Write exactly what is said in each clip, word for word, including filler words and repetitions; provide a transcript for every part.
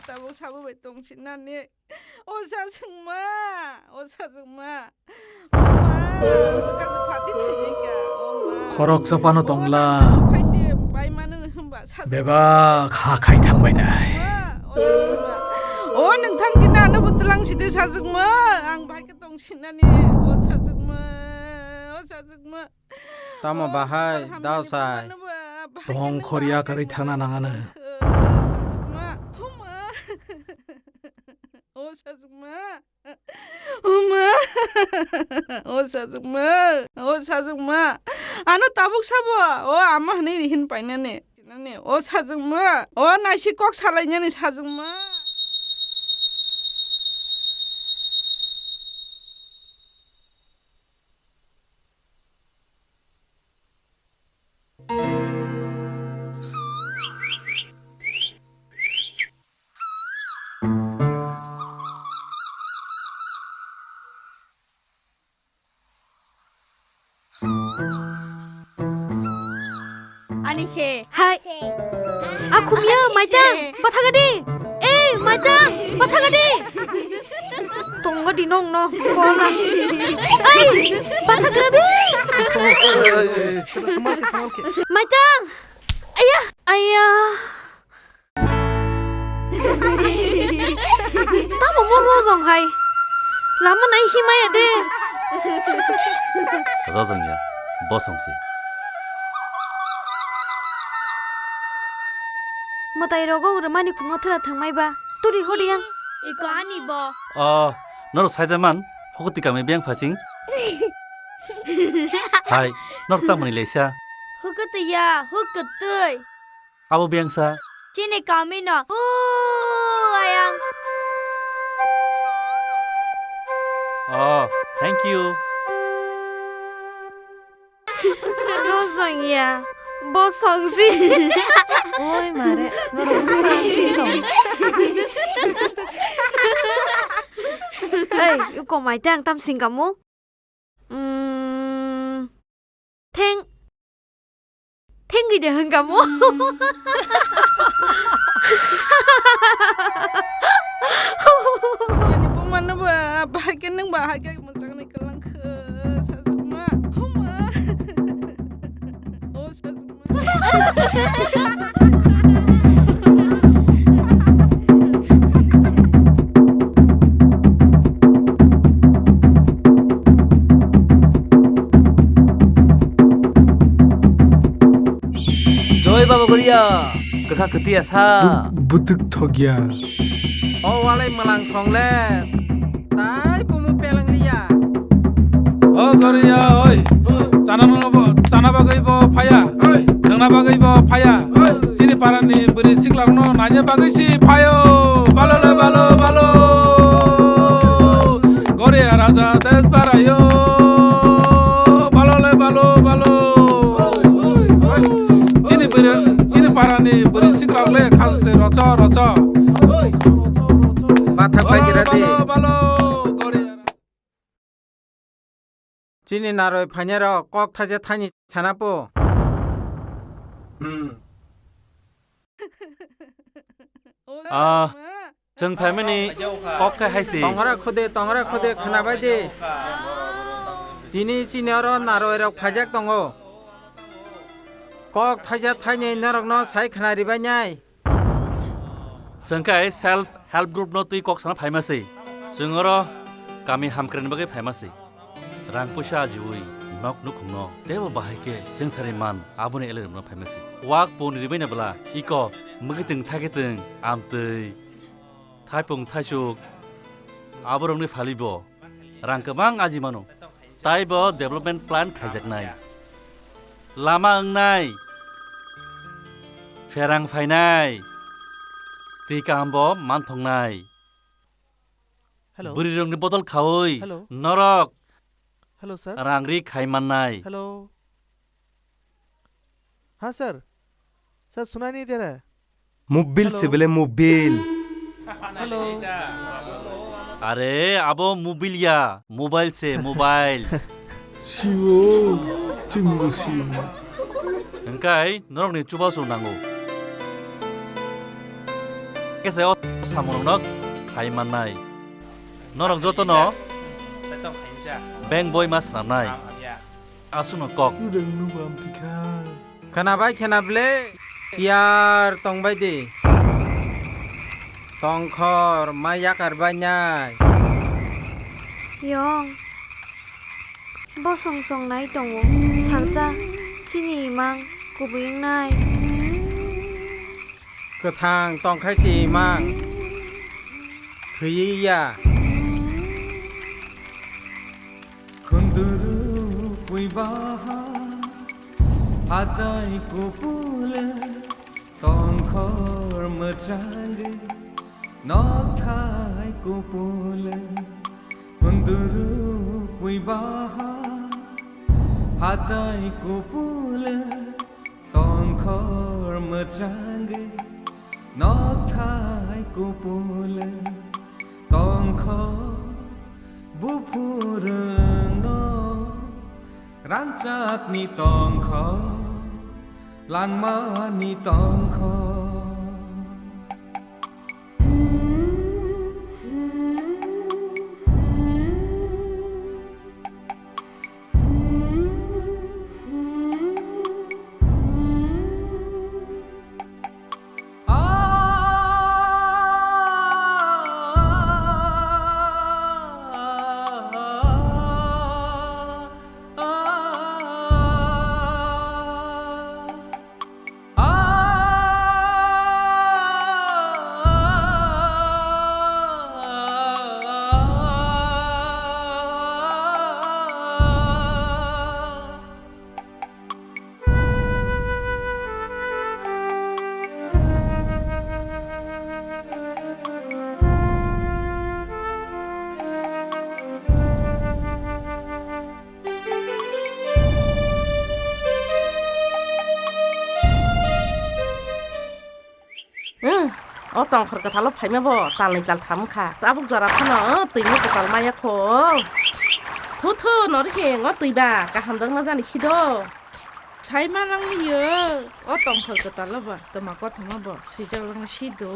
tabuk sabo bai tong sinani. O sajwkma, o sajwkma. O ma, bwkha se phati thangwi kha, o ma. Khorok chopano tongla. Phaise pai mano hwnba sajwkma. Bebak ha khai thangbainai. O sajwkma, o sajwkma. O nwng thang khe na ano bo twlang sidi sajwkma. Ang bai khe tong sinani. O sajwkma, o sajwkma. Tamo bahai, dao sai. Tong khorya karwi thana nangano. O sajwkma. O ma. O sajwkma. O sajwkma. Ano tabuk sabo. O ama hwnwi rihin painani. Nani, o sajwkma, o naisik kok salainani sajwkma. Ani se. Hai. Ani se. Akhumya, ani se. Maitang, bathagadi. Ei, maitang, bathagadi. Tongga di nong no, kola. Ei, bathagadi. Maitang. Aya, aya. Tamo mo rojong hai? Lama nai himaya de. Rojong ya, bosong si. Mwtai rogo rwmani khumno thwra thangmai ba. Turi hodi yang. Iko ani bo. Oh, noro saida man, hokoti kami beng phaching. Hai, noro tamani leisa. Hokoti ya, hokoti. Abo biyangsa. Chini kami no. Ooh, ayang. Oh, thank you. Rojong ya, bosong si. Oi mare, norok bwsang si tong. Ei, uko maitang tam singkamu? Mm, theng, theng gide hwnkamo. Ani bumano ba, bahai khe nwng bahai khe mwchangni kwlang khe sajwkma. Huma. O sajwkma. Joy Baba Goria, kwkha kwtwi asa. Bu-, bwtwk thokya. O walai mwlang songle. Tai bumu pelang liya. O Goria, oi. Chana no bo, chana bagwi bo phaya. Oi. Thangna bagwi bo phaya. Oi. Chini parani bwrwi siklak no naina bagwi si phayo. Balo le balo, balo. Goria raja des barayo. Balo le balo, balo. Oi, oi, oi. Chini bwrwi, chini parani bwrwi siklak le khasuse rocho, rocho. Oi. Bathak bai gira di. Balo, balo, balo. Goria. Chini naroi phainairok kok thaisa thaini sana po. Hmm. Ah, chwng phaimani kok khe hai si. Tongra khude, tongra khude khwnabai di. Tini chini oro naroirok phaijak tongo. Kok thaisa thaini norokno sai khwnaribai nai. Chwng khe self help group no twi kok sana phaima se. Chwng oro kami hamkrai ni bagwi phaima se. Rang puisa ajiwi nok nukhung no teibo bahai khe chwng sari man aboni elai rok no phaima se. Wak pon ribai na bwla iko mwkhitwng thaikitwng amtwi thaipung thaisuk aborok ni phali bo. Rang kwbang aji mano. Taibo development plan khaijaknai. Lama wngnai. Pherang phainai. Twi kaham bo manthoknai. Hello. Bwrwirokni bodol khaui. Hello. Norok. Hello, sir. Rang ri khai mannai. Hello. Ha, sir. Sir, sunai nahi de raha hai. Mobil se bole mobil. Hello. Are, abo mobil ya, mobile se, mobile. Sio, chwngbo sio. Hwnkhe norokni chubachu nango. khe se o samungrokno khai mannai. Norok jotono beng boi ma swnamnai. Aswkno kok. Khwnabai khwnaple, tiyar tongbai di. Tongkhor ma yakar bainai. Yong. Bo song song nai tongo. Salsa, chini imang kubui wngnai. Kwthang tongkhai si imang thwiwi ya. Khunduru pui baha hatai kupule. Tongkhor mwchangwi nokthai kupule, kunduru pui baha hatai kupule, tongkhor mwchangwi nokthai kupule, tongkhor buphurungno rangchakni tongkhor. Langmani tongkho. Hmm, o tongkhor kwthalo phaima bo talnwi taltham wngkha. Tabuk jora phano, oh, twimwi kwtal maya kho. Thu thu, norikhe ngo twiba kaham dwngna jani khido. Sai ma nang liyo, o tongkhor kwtalo ba, twma kothoma bo swijak langna sido.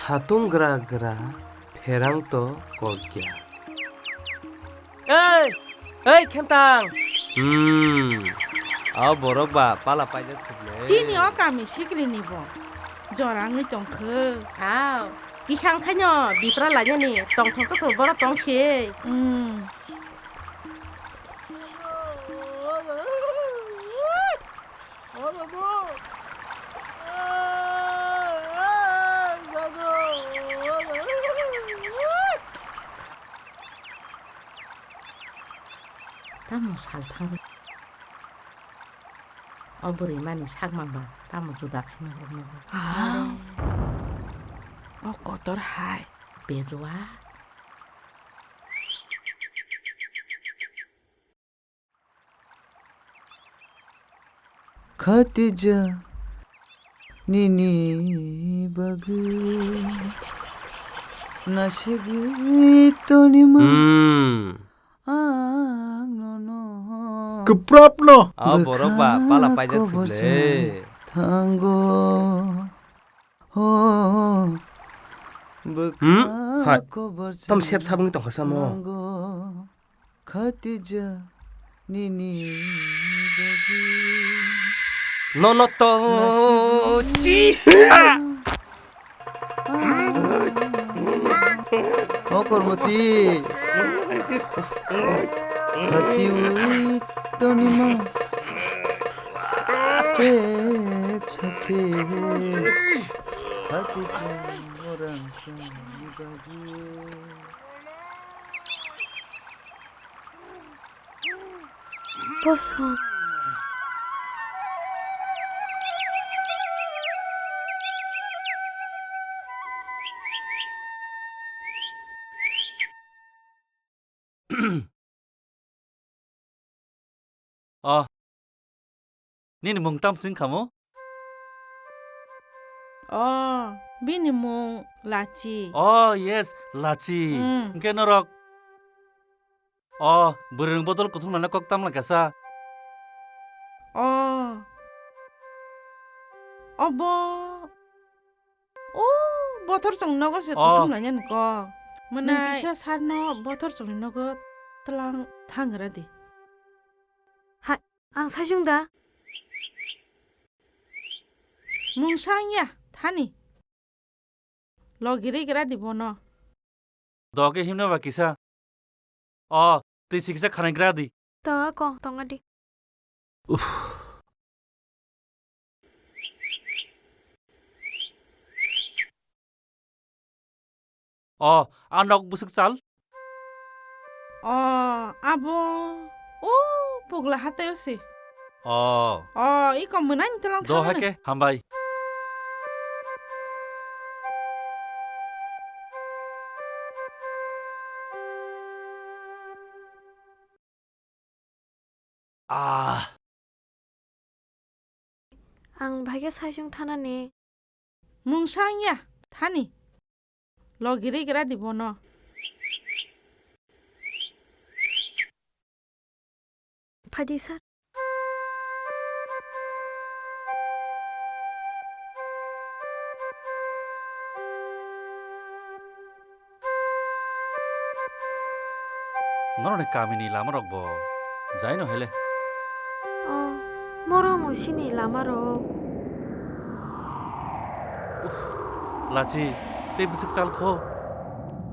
Satung gra gra, pherang to kokya. Ei, ei, Khentang. Hmm, o borok ba pala paijak sukle. Chini o kami sikri ni bo jora wngwi tongkhe. Hao, kisang khaino bipra lainani tongthok to bora tongse. Hmm. Tamo sal thangwi o bwrwi mani sak mang ba tamo juda khaino rwknai bo. Ah. O kotor hai. Berwa. Khatija nini bagwi nasigi tonima. Hmm. Ang nono. Kwprapno. Ah, borok ba pala paijak bwkha sible. Thango. Oh. Hmm? Hai. Tom sep sabungni tongkha samo. Thango. Khatija nini bagwi. Nono to chi. O Kormoti. Khatiwi tonima. Tep sakhe. Khatija orang sani bagwi. Bosong. Oh. Nini mung tam sing khamu? Oh, bini mung Lachi. Oh, yes, Lachi. Hmm. Hwnkhe norok. Oh, bwrwirok bodol kuthum nana kok tam lai kasa. Oh. Obo. O, bothor chwng nogo se. Oh. Kuthum lainani kok. Mwnai. Nwng kisa sarno bothor chwngni nogo tlang thangra di. Hai, ang saichung da. Mungsa wngya, thani. Logi rwi gra di bono. Doge himna ba kisa. O, twi si kisa khanai gra di. To ko tonga di. Uff. O, a nok bwswk chal? O, abo, o, pogla hataio se. O. O, iko mwnai tlang. Do thangmani. Hake, hambai. Ah. Ang bahai khe saichung thanani. Mungsa wngya, thani. Logi rwi gra di bono. Phaidi sir. Norokni kamini lamarokbo jaino hele. Oh, moro mo sini lamarok. Uff, Lachi, tei bwswk chal kho?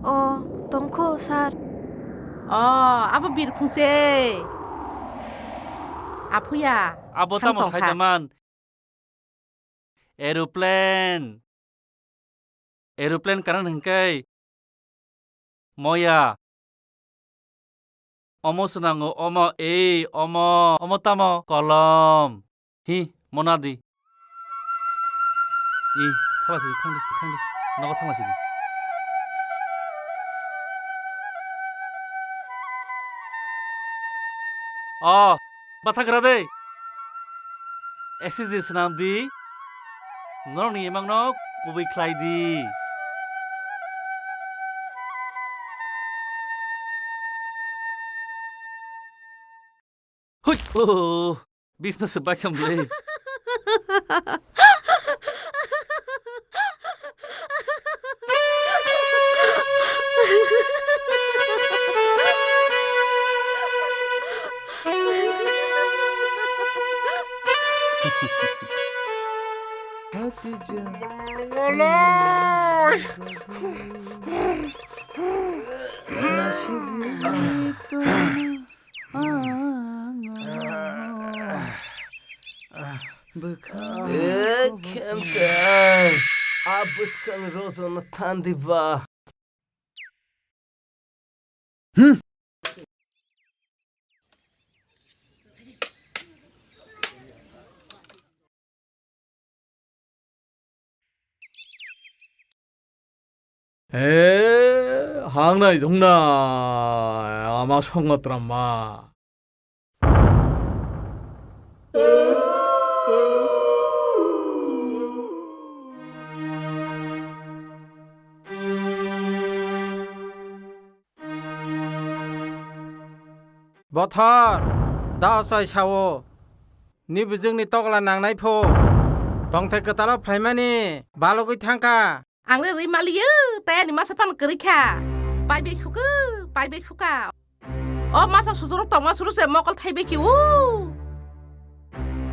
Oh, tong kho, sir. Oh, abo birkhung se. Aphuya. Abo tamo sai tongkha. Tongman. Aeroplane. Aeroplane kanan hwnkhe moya. Omo swnango, omo, ei, omo, omo tamo kolom. Hi, mona di. I, thala sidi, thangdi, thangdi. Nogo thala sidi. O, bathagra de. Exercise swnam di. Norokni imangno kubui khlai di. Huit! Oh, bisma se baikam le. Bwkha. Eh, khemtang. A bwskang rojono thandiba. Eh, hangnai dongna ama songotram ma. Bothor, da ochai sao. Ni bwjwkni tokla nangnai pho. Tongthai kwtalo phaimani balogwi thangkha. Ang le rwi maliyo, tei ani masa phano kwrwi kha. Paibai khukha, paibai khukha. O masa sujuro tongma suru se mokol thaibai khi o.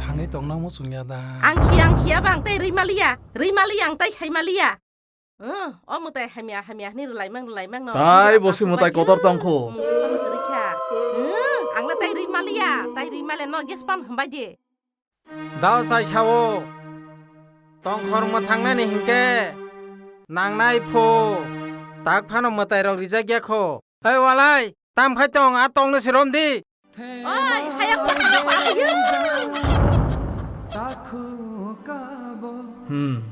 Thangwi tongnang muchungya da. Ang khi, ang khiya ba ang tei rwi maliya, rwi maliya ang tei khai maliya. O mwtai hamya hamya hwnwi rwlaimang rwlaimang no. Tai bosi mwtai kotor tongkho. Mungsa phano kwrwi kha. Ang le tai rwi maliya, tai rwi maliya no gas pan hambai di. Da ochai sao. Tongkhor mwthangnani hinkhe nangnai pho. Tak phano mwtairok rijak ya kho. Hei walai, tam khai tong, a tongno se rom di. Oi, haya kho. Hmm.